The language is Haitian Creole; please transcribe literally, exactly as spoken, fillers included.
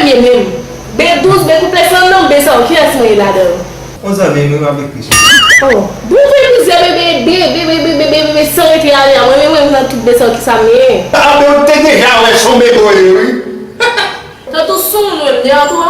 Ye menm. B douz, B kouplèks lan nan B sa yo, kiyès mwen ye ladan yo? Yon zanmi m wi, m ap ekri sou. Oh, bon, fè plizyè bebe, bebe, bebe, bebe, bebe, san rete ale a. Mwen menm, mwen nan tout B sa yo, kisa m ye? Abe ou te deja wè son bebe w ye wi. Tantou sou moun menm, deyò twò.